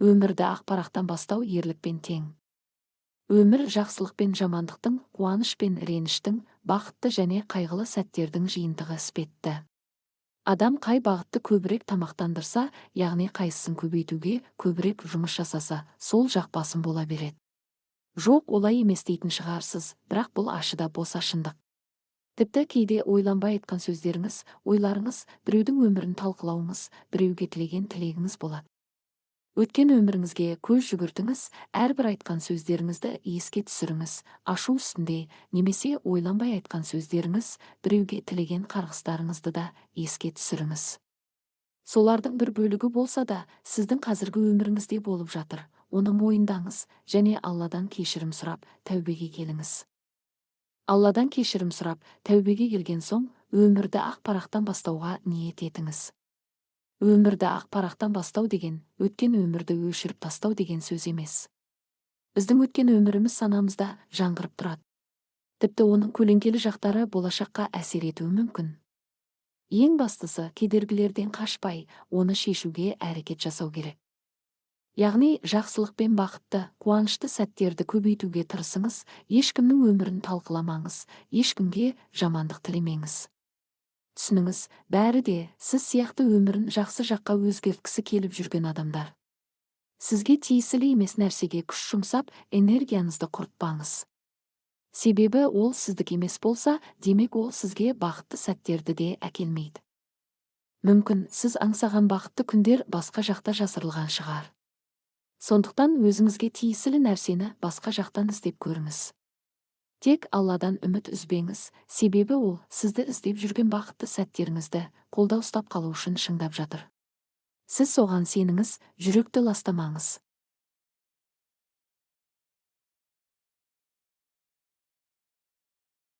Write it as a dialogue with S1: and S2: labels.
S1: Өмірді ақ парақтан бастау ерлікпен тең. Өмір жақсылық пен жамандықтың, қуаныш пен реніштің, бақытты және қайғылы сәттердің жиынтығы іспетті. Адам қай бағытты көбірек тамақтандырса, яғни қайсысын көбейтуге көбірек жұмыс жасаса, сол жақ басым бола береді. Жоқ, олай емес дейтін шығарсыз, бірақ бұл ащы да болса шындық. Тіпті кейде ойланбай айтқан сөздеріңіз, ойларыңыз, біреудің өмірін талқылауыңыз, біреуге тілеген тілегіңіз болады. Өткен өміріңізге көз жүгіртіңіз, әрбір айтқан сөздеріңізді еске түсіріңіз, ашу үстінде немесе ойланбай айтқан сөздеріңіз, біреуге тілеген қарғыстарыңызды да еске түсіріңіз. Солардың бір бөлігі болса да, сіздің қазіргі өміріңізде болып жатыр. Оны мойындаңыз және Алладан кешірім сұрап, тәубеге келіңіз. Алладан кешірім сұрап, тәубеге келген соң, өмірді ақ парақтан бастауға ниет етіңіз. Өмірді ақ парақтан бастау деген, өткен өмірді өшіріп тастау деген сөз емес. Біздің өткен өміріміз санамызда жаңғырып тұрады. Тіпті оның көлеңкелі жақтары болашаққа әсер етуі мүмкін. Ең бастысы, кедергілерден қашпай, оны шешуге әрекет жасау керек. Яғни, жақсылық пен бақытты, қуанышты сәттерді көбейтуге тырысыңыз, ешкімнің өмірін талқыламаңыз, ешкімге жамандық тілемеңіз. Түсініңіз, бәрі де сіз сияқты өмірін жақсы жаққа өзгерткісі келіп жүрген адамдар. Сізге тиесілі емес нәрсеге күш жұмсап, энергияңызды құртпаңыз. Себебі ол сіздікі емес болса, демек ол сізге бақытты сәттерді де әкелмейді. Мүмкін сіз аңсаған бақытты күндер басқа жақта жасырылған шығар. Сондықтан өзіңізге тиесілі нәрсені басқа жақтан іздеп көріңіз. Тек Алладан үміт үзбеңіз, себебі ол сізді іздеп жүрген бақытты сәттеріңізді қолда ұстап қалу үшін шыңдап жатыр. Сіз соған сеніңіз, жүректі ластамаңыз.